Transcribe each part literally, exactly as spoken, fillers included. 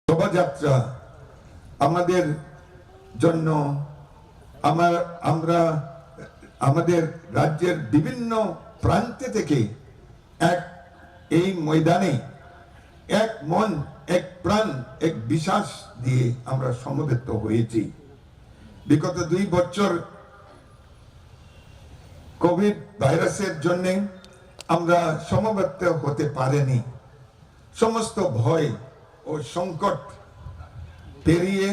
শোভাযাত্রা আমাদের জন্য, আমার, আমরা আমাদের রাজ্যের বিভিন্ন প্রান্তে থেকে এক, এই ময়দানে এক মন, এক প্রাণ, এক বিশ্বাস দিয়ে আমরা সমবেত হয়েছি। বিগত দুই বছর কোভিড ভাইরাসের জন্যে আমরা সমবেত হতে পারেনি। সমস্ত ভয় ও সংকট পেরিয়ে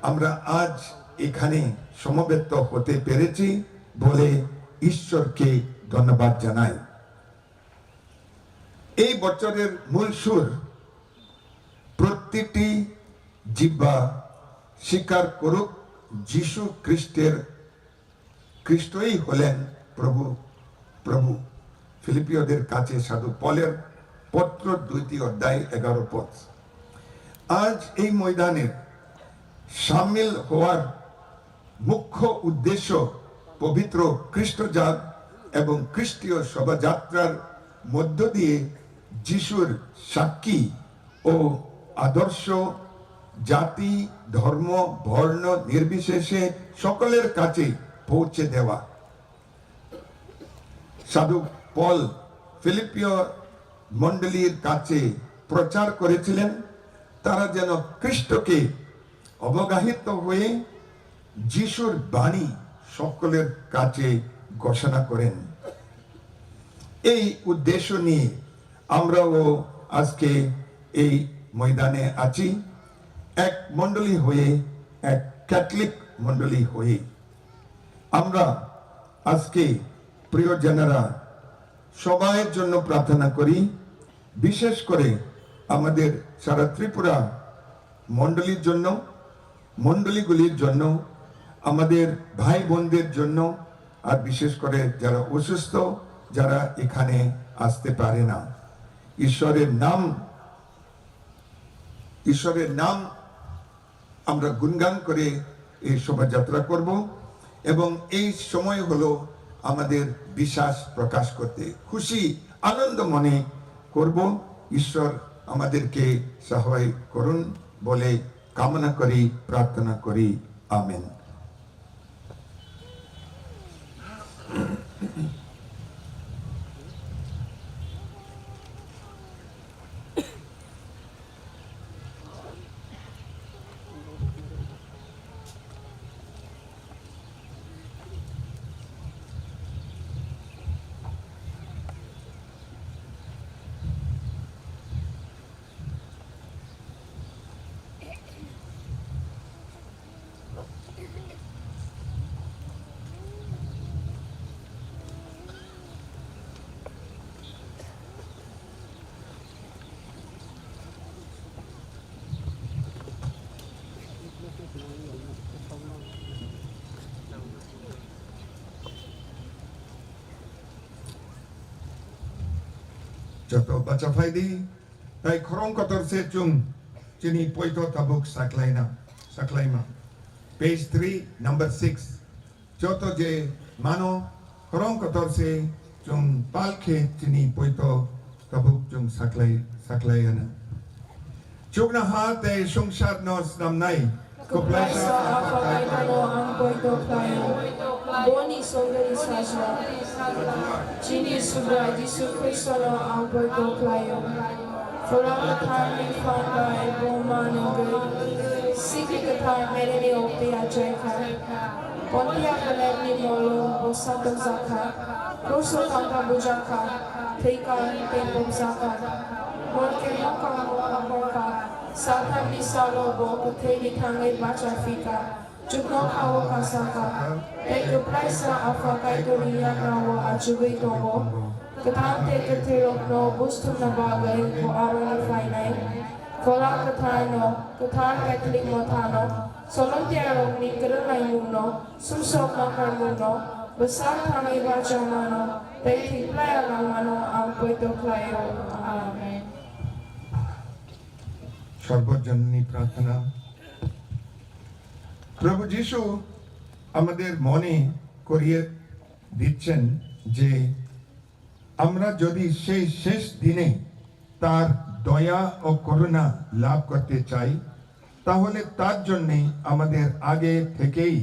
আমরা আজ এখানে সমবেত হতে পেরেছি বলে ঈশ্বরকে ধন্যবাদ জানাই। এই বছরের মূল সুর, প্রতিটি জিহ্বা স্বীকার করুক যিশু খ্রিস্টের, খ্রিস্টই হলেন প্রভু, প্রভু। ফিলিপিয়দের কাছে সাধু পলের পত্র, দুইটি অধ্যায়, এগারো পদ। আজ এই ময়দানে সামিল হওয়ার মুখ্য উদ্দেশ্য পবিত্র খ্রিস্টজাত এবং খ্রিস্টীয় শোভাযাত্রার মধ্য দিয়ে যিশুর সাক্ষী ও আদর্শ জাতি, ধর্ম, বর্ণ নির্বিশেষে সকলের কাছে পৌঁছে দেওয়া। সাধু পল ফিলিপিয় মণ্ডলীর কাছে প্রচার করেছিলেন, তারা যেন খ্রিস্টকে অবগাহিত হয়ে যিশুর বাণী সকলের কাছে ঘোষণা করেন। এই উদ্দেশ্য নিয়ে আমরাও আজকে এই ময়দানে আছি, এক মণ্ডলী হয়ে, এক ক্যাথলিক মণ্ডলী হয়ে। আমরা আজকে প্রিয়জনেরা সবাইয়ের জন্য প্রার্থনা করি, বিশেষ করে আমাদের সারা ত্রিপুরা মণ্ডলীর জন্য, মণ্ডলীগুলির জন্য, আমাদের ভাই বোনদের জন্য, আর বিশেষ করে যারা অসুস্থ, যারা এখানে আসতে পারে না। ঈশ্বরের নাম, ঈশ্বরের নাম আমরা গুণগান করে এই শোভাযাত্রা করব এবং এই সময় হলো আমাদের বিশ্বাস প্রকাশ করতে, খুশি আনন্দ মনে করব। ঈশ্বর আমাদেরকে সহায় করুন বলে কামনা করি, প্রার্থনা করি। Amen. Joto bacha phai di, tai khorang kotor se chwng chini poito tabuk saklaina, saklaima. Page three, number six. Joto je mano, khorang kotor se chwng pal khe chini poito tabuk chwng saklai, saklai ano. Chuknoha tei swngcharno snamnai Kwplaisa Apha Kaitorno ang poito khlaio. Boni sogwi sajla chini Subrai Jisu Khristono ang poito khlaio. Phola Kwtharni phan bai bo manwgwi Sikli Kwthar Maryni okti achai kha. Pontius Pilateni molo bo satokjak kha, kruso tanta bujak kha, thwikha tei phobjakha. Morke mwkang o aphokha, salthamni salo bo kwthwini thangwi bacha phikha, chuknoha o kasakha, tei kwplaisa Apha Kaitorni yagra o achugwi tongo. Kwthang tei kwthwirokno buj thumna bagwi bo aroni phainai. Phola Kwtharno, Kwthar Catholic Mothano, Solomtiarokni kwrwngnaimungno, sumsok nokharmungno, bwsak thangwi bachamano tei thwiplaiya langmano ang poito khlaio. Amen. সর্বজনীন প্রার্থনা। প্রভু যিশু আমাদের মনে করিয়ে দিচ্ছেন যে আমরা যদি সেই শেষ দিনে তার দয়া ও করুণা লাভ করতে চাই, তাহলে তার জন্যে আমাদের আগে থেকেই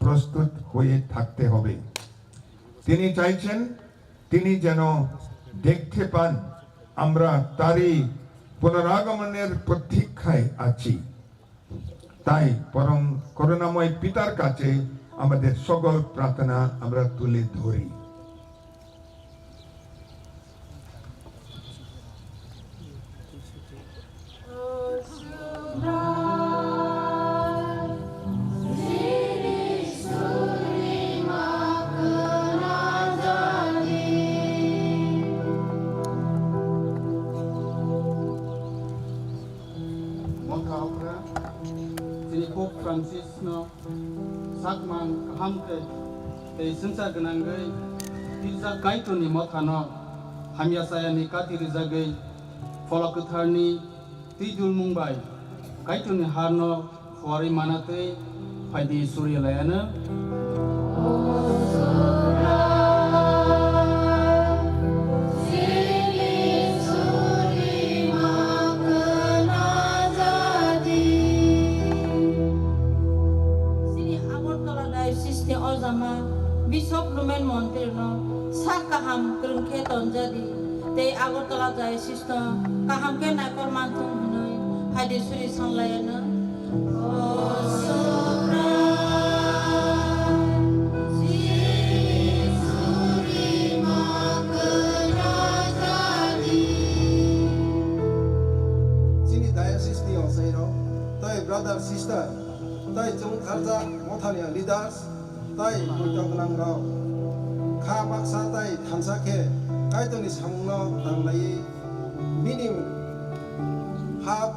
প্রস্তুত হয়ে থাকতে হবে। তিনি চাইছেন, তিনি যেন দেখতে পান আমরা তারই পুনরাগমনের প্রতীক্ষায় আছি। তাই পরম করুণাময় পিতার কাছে আমাদের সকল প্রার্থনা আমরা তুলে ধরি। Motha okra, chini Pope Francis no sakmang kaham khe tei swngchar gwnangwi tirjak Kaitorni mothano hamya chayani kati rwjagwi Pholok Kwtharni twi dulmung bai Kaitorni harno phuarwi mana twi phaidi suri layano. Chini Agartala Diocese ni ojama Bishop Lumen Montir no sak kaham kwrwng khe tonjadi tei Agartala Diocese no kaham khe naikol manthung hwnwi phaidi suri sanlayano. Chini diocese ni ochairok tei brother sister tei chwng kharjak mothani leaders tei poito gwnangrok kha baksa tei thansa khe Kaitorni samungno tanglaiwi bini hap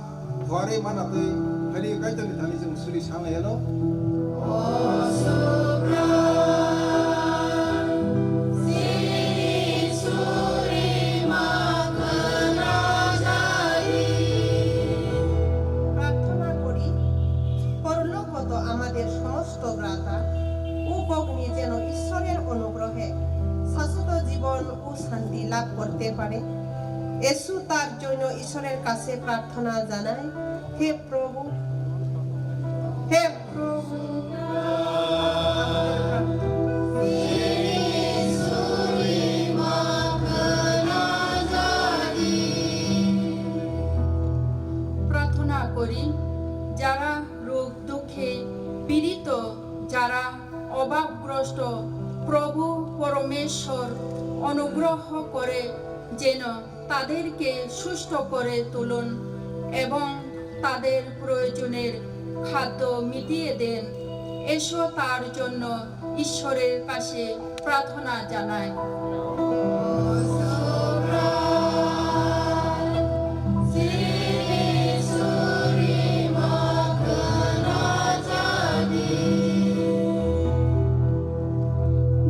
phuarwi mana twi phaidi Kaitorni thani chwng suri sanglaiano. প্রার্থনা করি। পরলোকগত আমাদের সমস্ত ভ্রাতা ও ভগ্নী যেন ঈশ্বরের অনুগ্রহে শাশ্বত জীবন ও শান্তি লাভ করতে পারে। এসো তার জন্য ঈশ্বরের কাছে প্রার্থনা জানাই। হে প্রভু, হে প্রভু, আমাদের প্রার্থনা। প্রার্থনা করি, যারা রোগ দুঃখে পীড়িত, যারা অভাবগ্রস্ত, প্রভু পরমেশ্বর অনুগ্রহ করে যেন তাদেরকে সুস্থ করে তুলুন এবং তাদের প্রয়োজনের খাদ্য মিটিয়ে দেন। এসো তার জন্য ঈশ্বরের কাছে প্রার্থনা জানাই।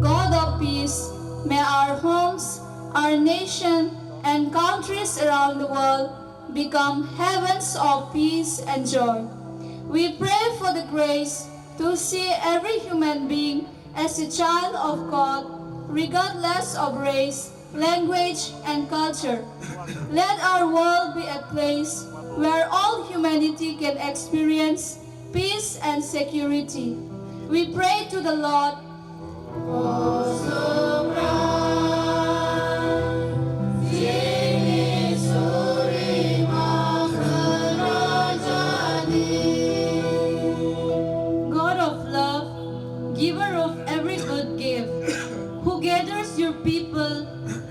God of peace, may our homes, our nation, and countries around the world become heavens of peace and joy. We pray for the grace to see every human being as a child of God, regardless of race, language, and culture. Let our world be a place where all humanity can experience peace and security. We pray to the Lord. God of love, giver of every good gift, who gathers your people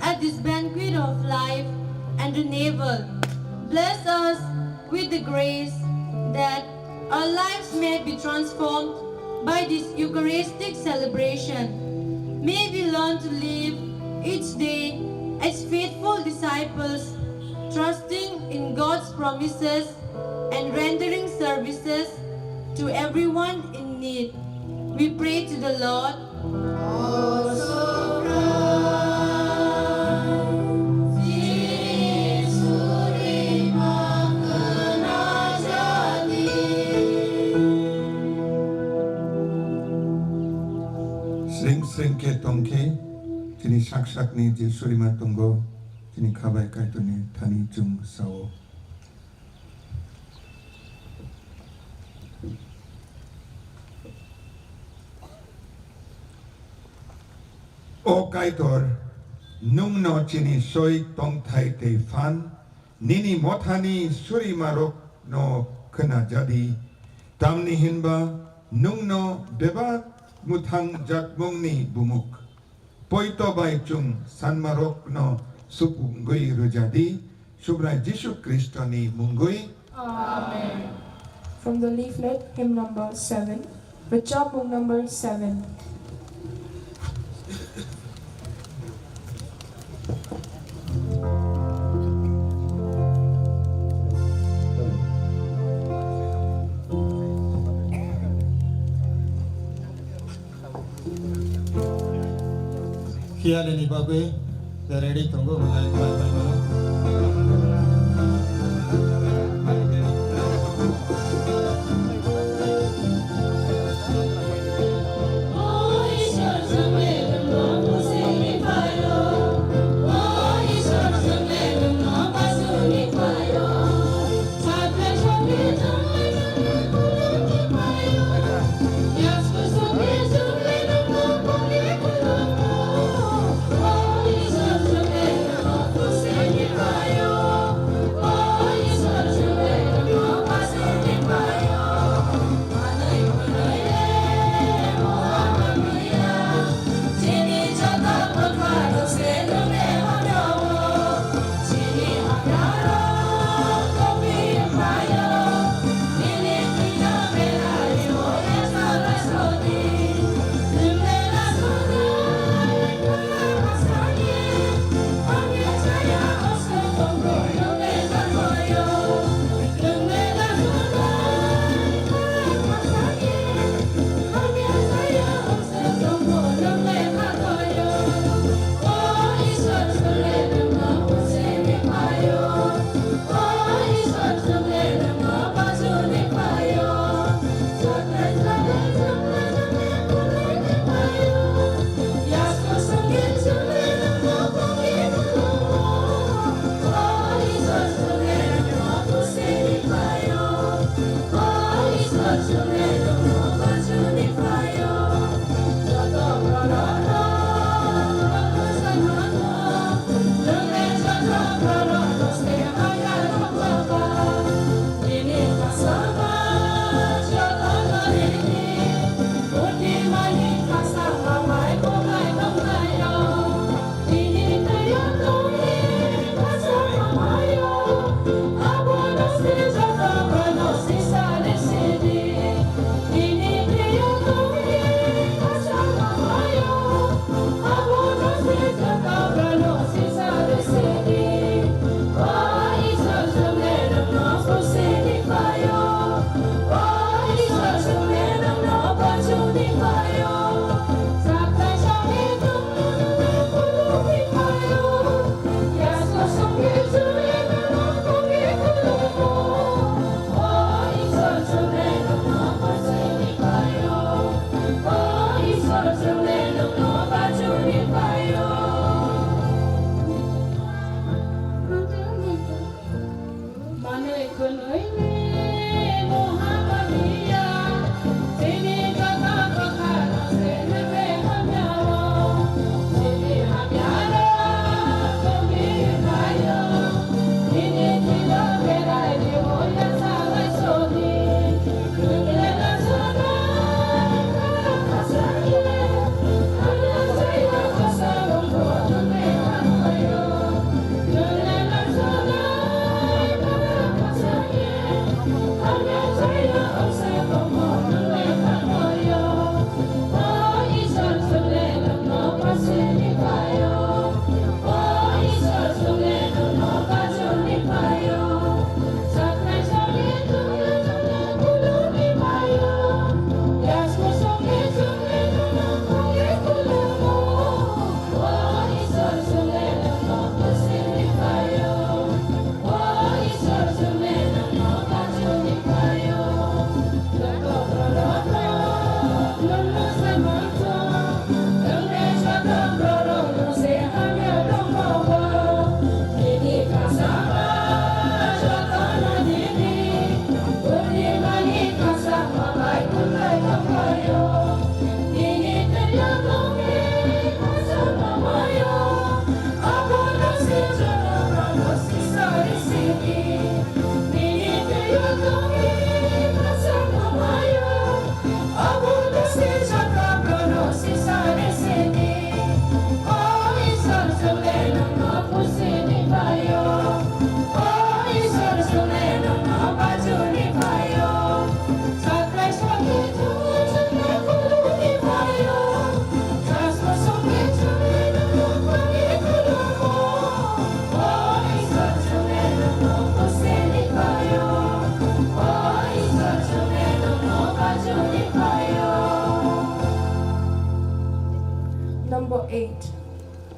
at this banquet of life and renewal, bless us with the grace that our lives may be transformed by this Eucharistic celebration. May we learn to live each day as faithful disciples, trusting in God's promises and rendering services to everyone in need. We pray to the Lord. Sring sring khe tong khe, chini sak sakni je surima tongo, chini khabai Kaitorni thani chwng sao. O Kaitor, nwngno chini soi tongthai tei phan, nini mothani surimarokno khna jadi. Tamni hinba nwngno bebak mwthang jakmungni bumuk. Poito bai chwng sanmarokno supungwi rwjadi, Subrai Jisu Khristoni mungwi. Amen. From the leaflet, hymn number seven, Rwchapmung number seven. Phiya nini bagwi ready tongo, line bai bai mano.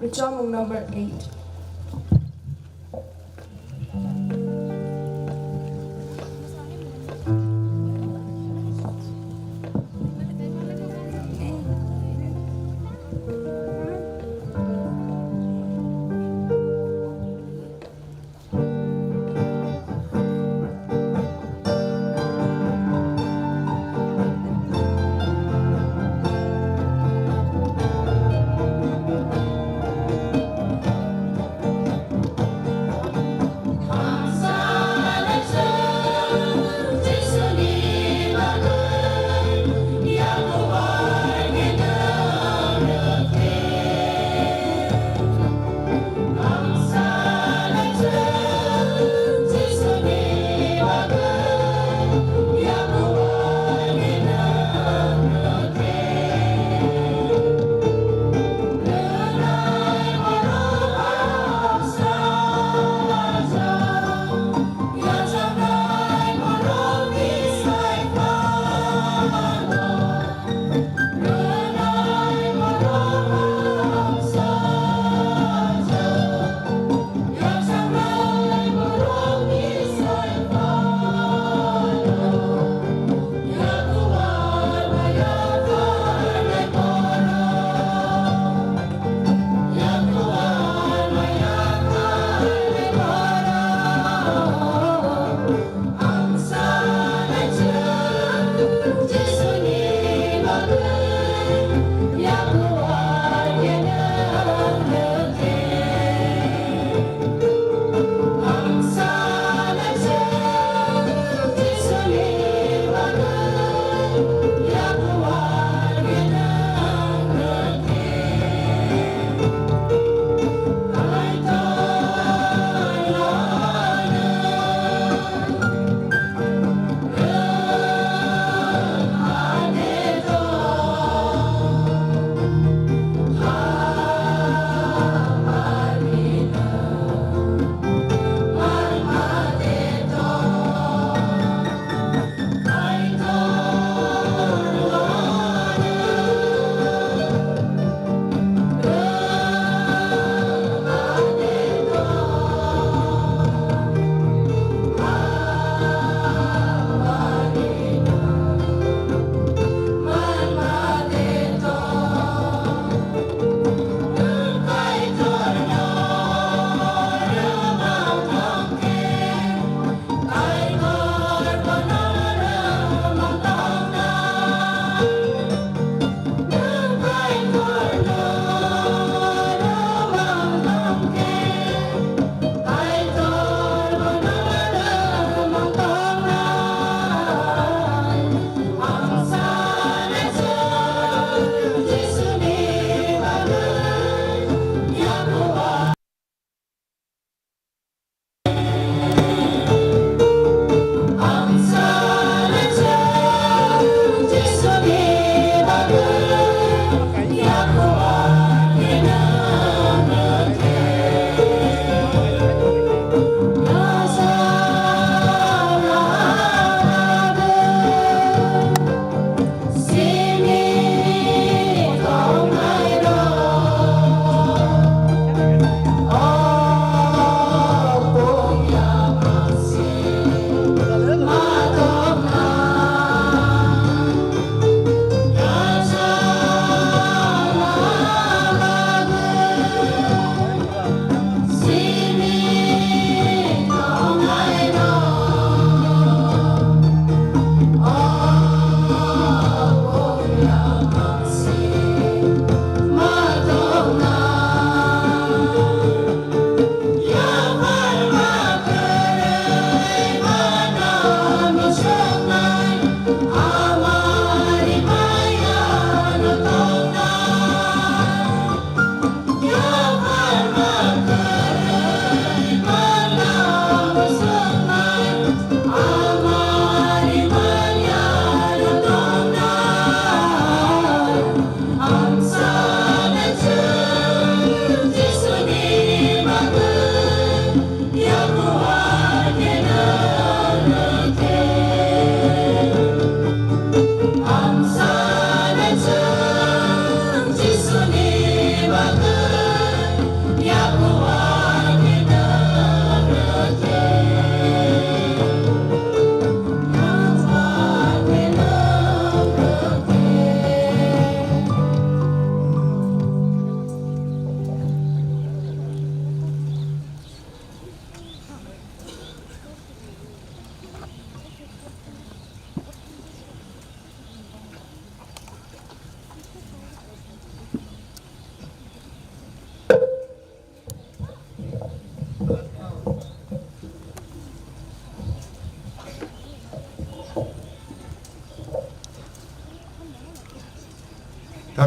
Rwchapmung number eight.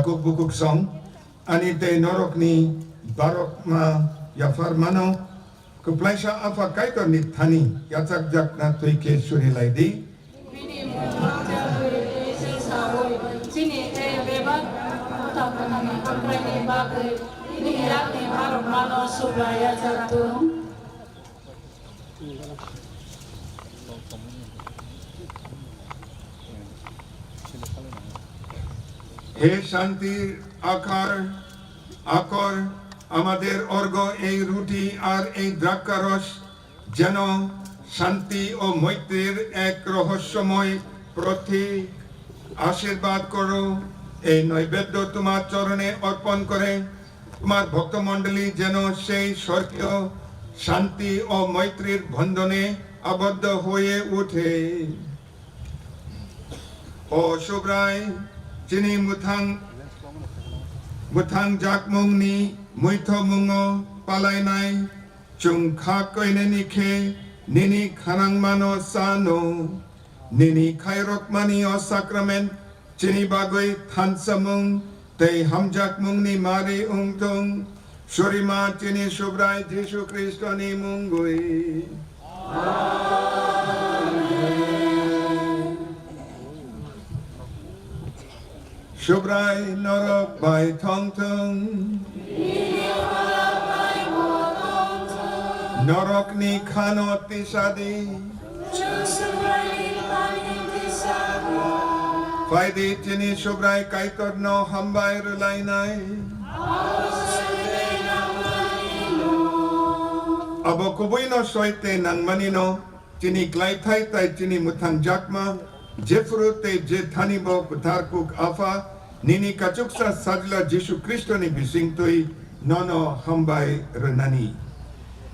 Kuk bukuk song, ani tei norokni barokma yaphar mano, kwplaisa Apha Kaitorni thani yachakjakna twi khe suri lai di. Bini mung bakcha twi twi se saui, chini tei bebak motha mwnani hamkraini bagwi bini yakni barokmano Subrai yachak thung. হে শান্তির আকার, আকর, আমাদের অর্ঘ্য এই রুটি আর এই দ্রাক্ষারস যেন শান্তি ও মৈত্রীর এক রহস্যময় প্রতীক। আশীর্বাদ করো। এই নৈবেদ্য তোমার চরণে অর্পণ করে তোমার ভক্তমণ্ডলী যেন সেই স্বর্গীয় শান্তি ও মৈত্রীর বন্ধনে আবদ্ধ হয়ে ওঠে। O Subrai, chini mwthang, mwthang jakmungni muithomungo palainai chwng kha koinani khe nini khanangmano chano. Nini khairokmani o sakrament chini bagwi thansamung tei hamjakmungni mari wng thung. Surima chini Subrai Jisu Khristoni mungwi. Amen. Subrai norok bai thong thung. Norokni khano tisadi. Phaidi chini Subrai Kaitorno hambai rwlainai. Abo kubuino soi tei nangmanino chini klaithai tai chini mwthangjakma, jephuru tei je thani bo kwthar kuk Apha, nini kachuksa Sajla Jisu Khristoni bisingtwi nono hambai rwnani.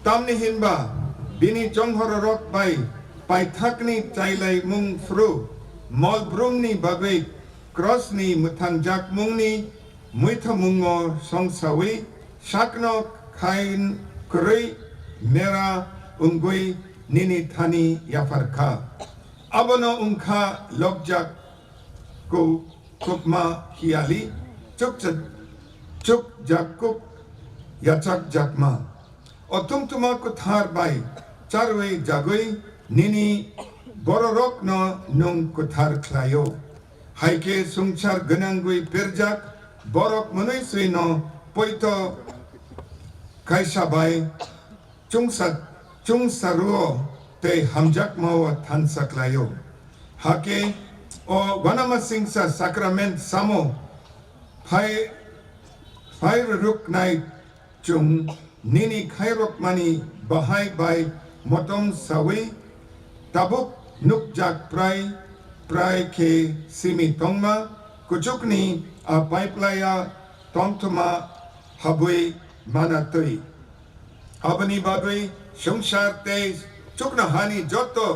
Tamni hinba bini chonghororok bai paithakni chailaimung phuru mol brumni bagwi krosni mwthangjakmungni muithamungo songsawi sakno khain kwrwi mera wngwi nini thani yaphar kha. Abono wng kha lokjak ku-, kukma hiyali chukcha-, chukjak kuk yachakjakma. O thumthuma kwthar bai charwi jagwi nini bororokno nwng kwthar khlaio. Hai khe swngchar gwnangwi perjak borok mwnwi swino poito kaisa bai chungsa, chungsa ruo tei hamjakmao thansa klaio. Hakhe o uanamasingcha sakrament samo phai, phai rwrwknai chwng nini khairokmani bahai bai motom sawi tabuk nukjak prai prai khe simi tongma kuchukni a paiplaya tongthoma habwi mana twi. Aboni bagwi swngchar tei chuknohani joto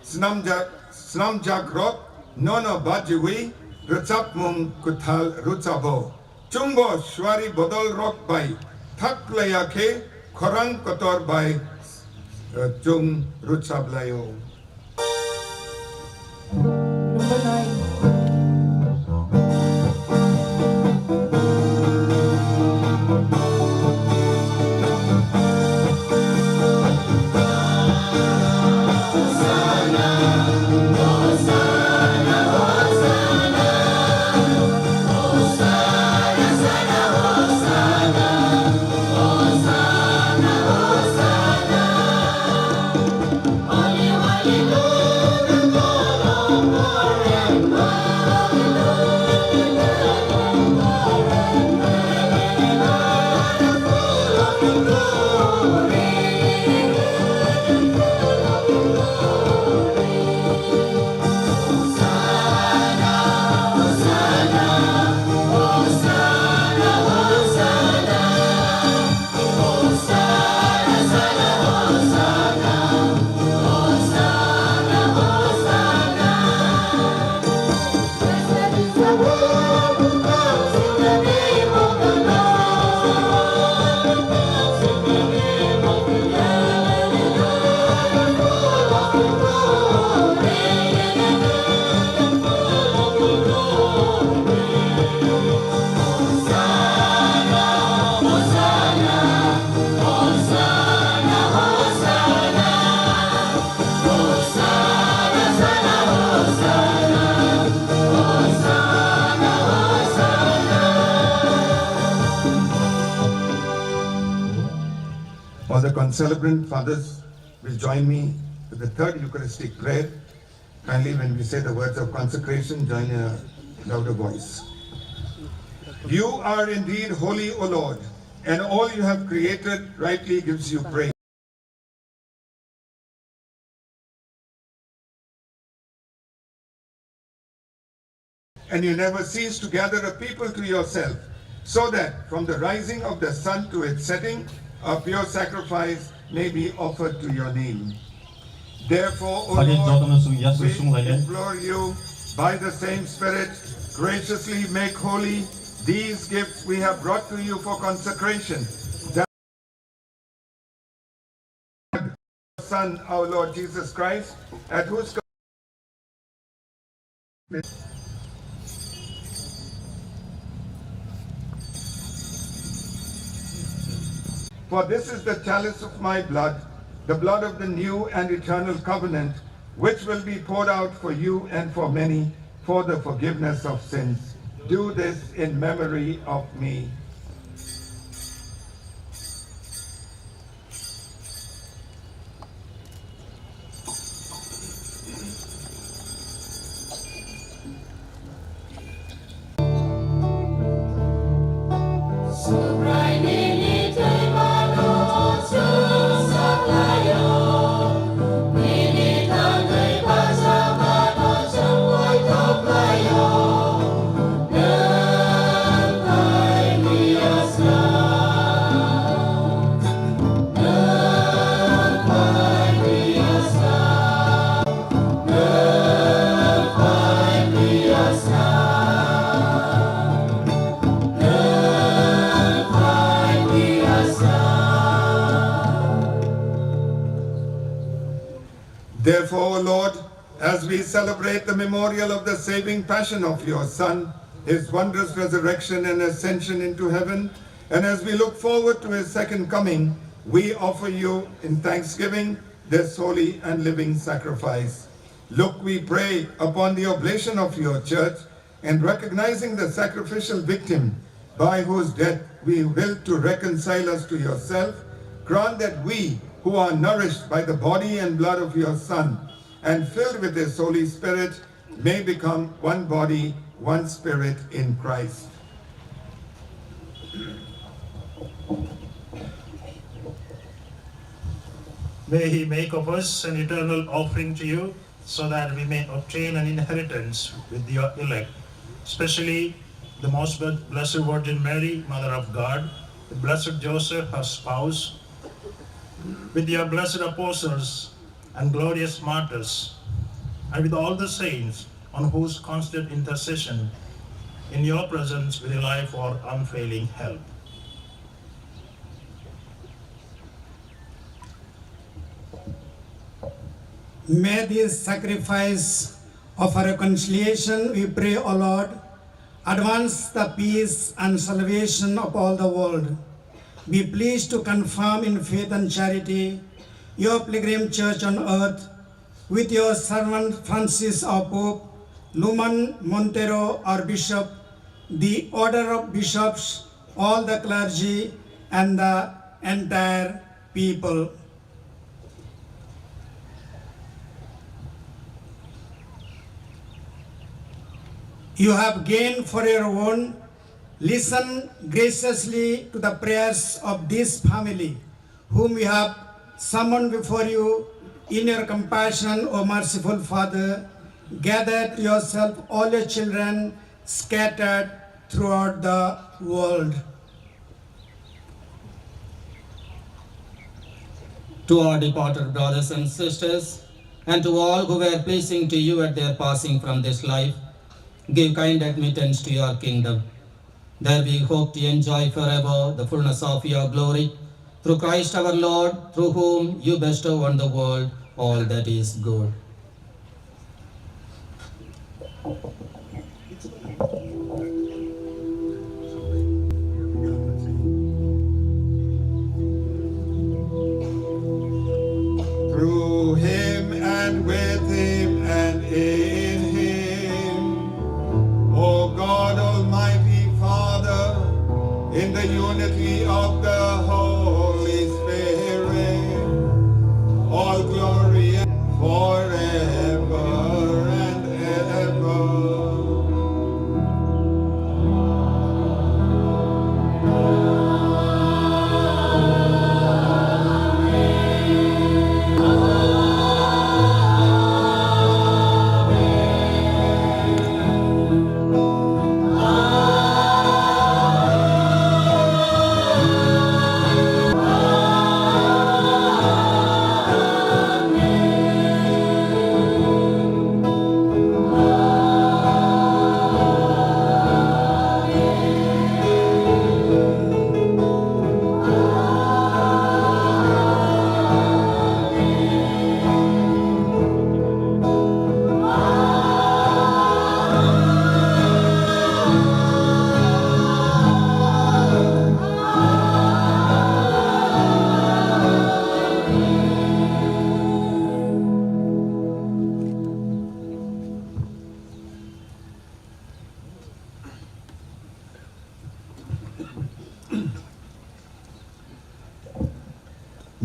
snamjak, snamjakrok nono bajiwi rwchapmung kwthal rwchabo. Chwngbo suari bodolrok bai thak laiya khe khorang kotor bai, eh, chwng rwchap laio. All the concelebrant fathers will join me with the third Eucharistic prayer. Kindly, when we say the words of consecration, join in a louder voice. You are indeed holy, O Lord, and all you have created rightly gives you praise. And you never cease to gather a people to yourself, so that from the rising of the sun to its setting, a pure sacrifice may be offered to your name. Therefore, O Lord, we implore you, by the same Spirit, graciously make holy these gifts we have brought to you for consecration, that Son, our Lord Jesus Christ, at whose For this is the chalice of my blood, the blood of the new and eternal covenant, which will be poured out for you and for many for the forgiveness of sins. Do this in memory of me. Therefore, O Lord, as we celebrate the memorial of the saving passion of your Son, his wondrous resurrection and ascension into heaven, and as we look forward to his second coming, we offer you in thanksgiving this holy and living sacrifice. Look, we pray, upon the oblation of your church, and recognizing the sacrificial victim by whose death we will to reconcile us to yourself, grant that we, who are nourished by the body and blood of your Son and filled with his Holy Spirit, may become one body, one spirit in Christ. May he make of us an eternal offering to you, so that we may obtain an inheritance with your elect, especially the most blessed Virgin Mary, Mother of God, the blessed Joseph, her spouse, with your blessed apostles and glorious martyrs, and with all the saints on whose constant intercession in your presence we rely for unfailing help. May this sacrifice of reconciliation, we pray, O Lord, advance the peace and salvation of all the world. Be pleased to confirm in faith and charity your pilgrim church on earth, with your servant Francis, our Pope, Luman Montero, our Bishop, the order of bishops, all the clergy, and the entire people. You have gained for your own. Listen graciously to the prayers of this family, whom we have summoned before you in your compassion, O merciful Father. Gather to yourself all your children scattered throughout the world. To our departed brothers and sisters, and to all who were pleasing to you at their passing from this life, give kind admittance to your kingdom. There we hope to enjoy forever the fullness of your glory. Through Christ our Lord, through whom you bestow on the world all that is good. Through him and with him and in him, O God, Almighty Father, in the unity of the Holy Spirit,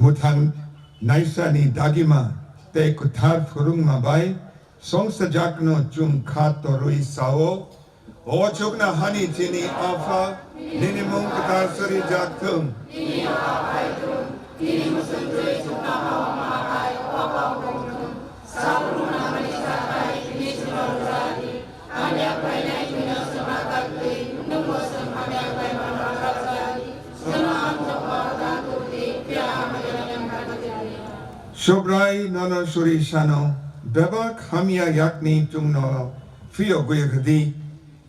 Muthang naisani dagima tei kwthar phwrwngma bai songsajakno chwng kha torwi sao, O chuknohani chini Apha, nini mung kwthar suri jak thung. Subrai nono suri sano, bebak hamya yakni chwngno phiyogwi rwdi.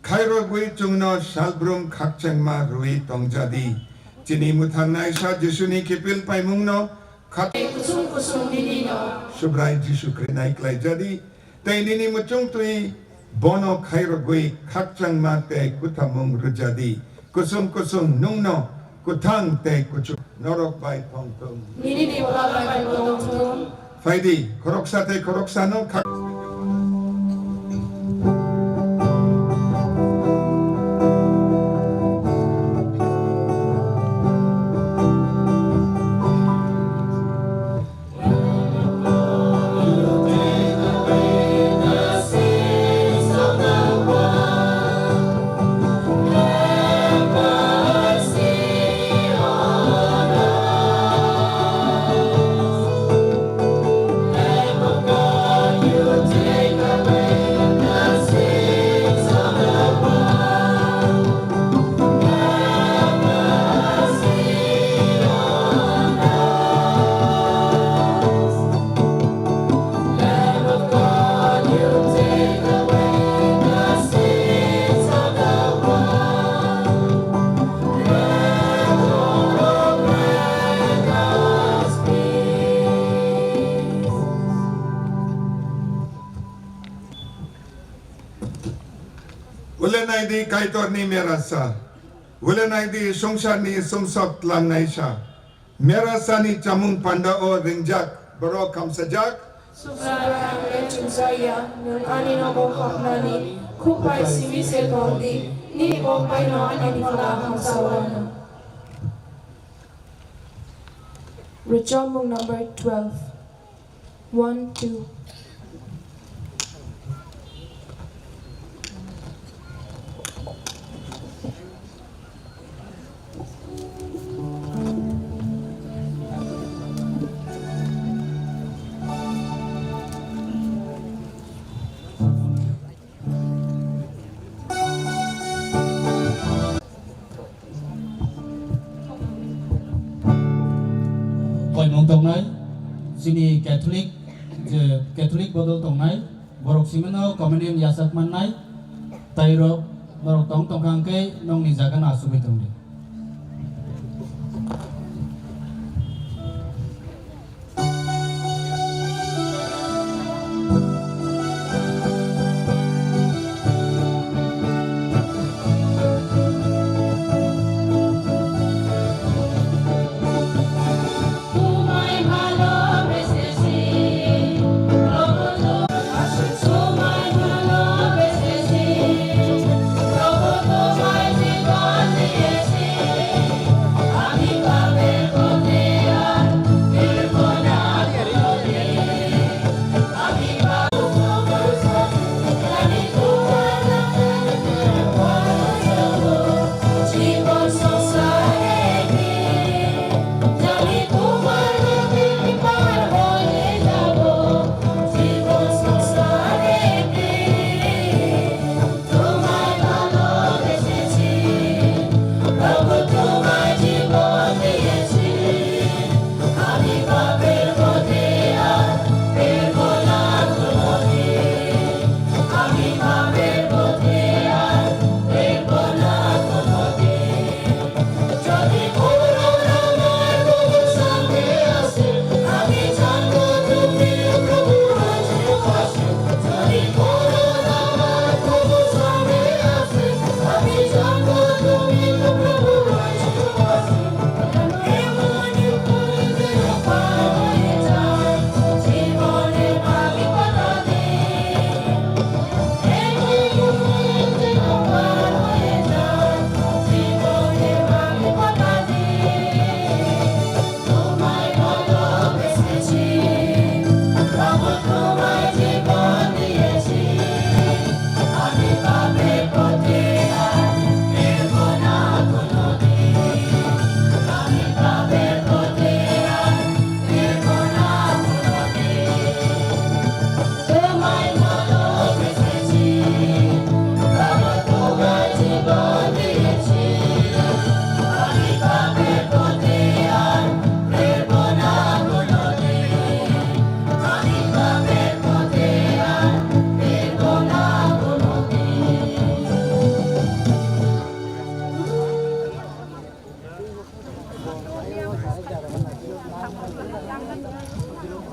Khairogwi chwngno salbrum khakchangma rwui tongjadi. Chini mwthangnaisa Jisuni kiphil paimungno khat-, Kusung kusung nini no. Subrai Jisu Khri naiklaijadi. Tei nini muchungtwi bono khairogwi khakchangma tei kwthamung rwjadi. Kusung kusung nungno kwthang tei kuchuk norok bai thongthung. Nini ni bwla bai bo tongthung. Phaidi, khoroksa tei khoroksano kha- Ule naidi Kaitorni merasa. Ule naidi songsarni sumsok tlangnaisa. Merasani chamung pandao ringjak, borok kamsajak. Subrai ang le chumsaya, nwng ani nogo hapnani, khuk bai simi se tongdi, nini kok baino ani phala hamsao ano. Rwchapmung number twelve. One, two. Koimung tongnai, chini Catholic, je Catholic bodol tongnai, borok simino communion yachak mannai, tairok norok tong tongkha hwnkhe nokni jagano achugwi tongdi.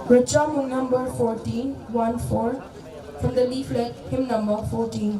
Rwchapmung number fourteen, one four, from the leaflet, hymn number fourteen.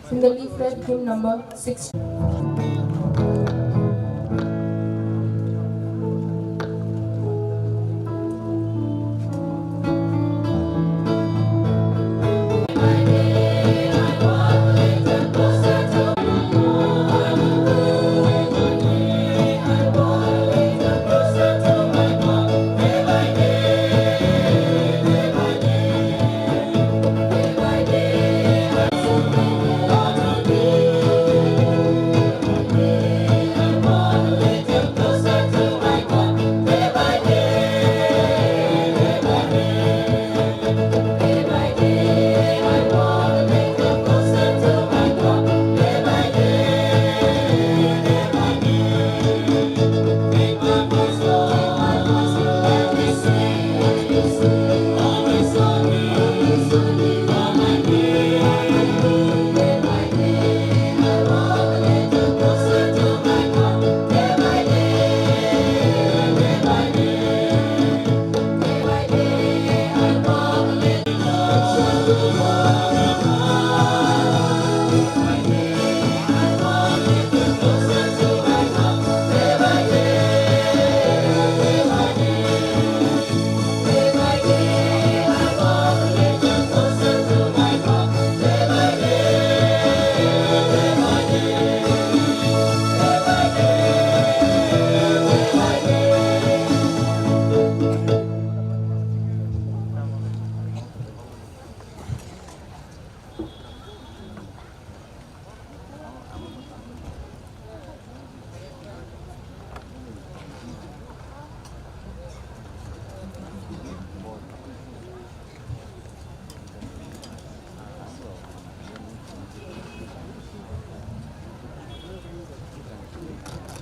From the leaflet, hymn number six.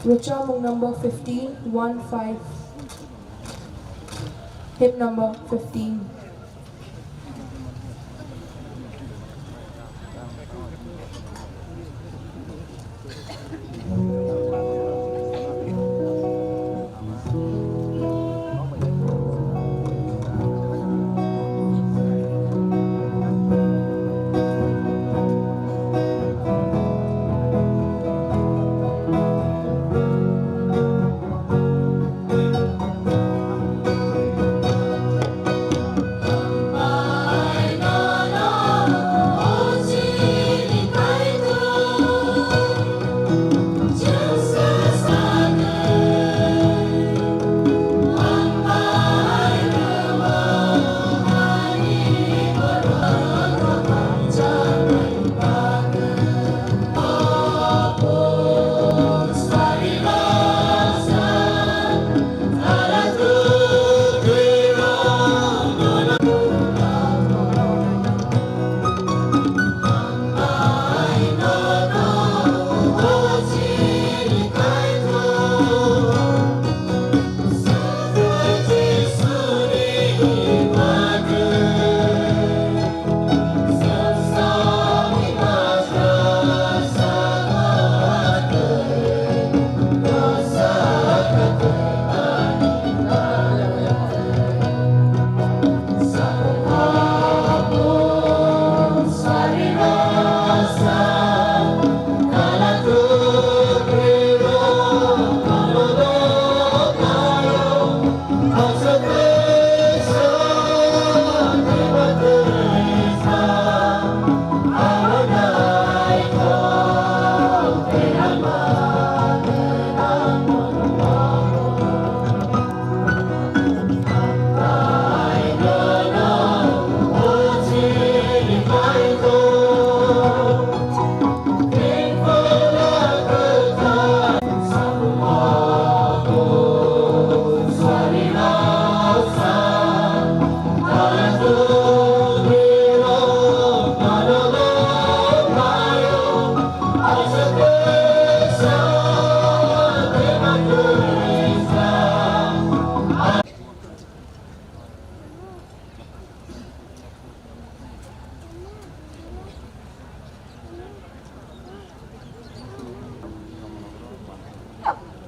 Rwchapmung number fifteen, one five. Hymn number fifteen.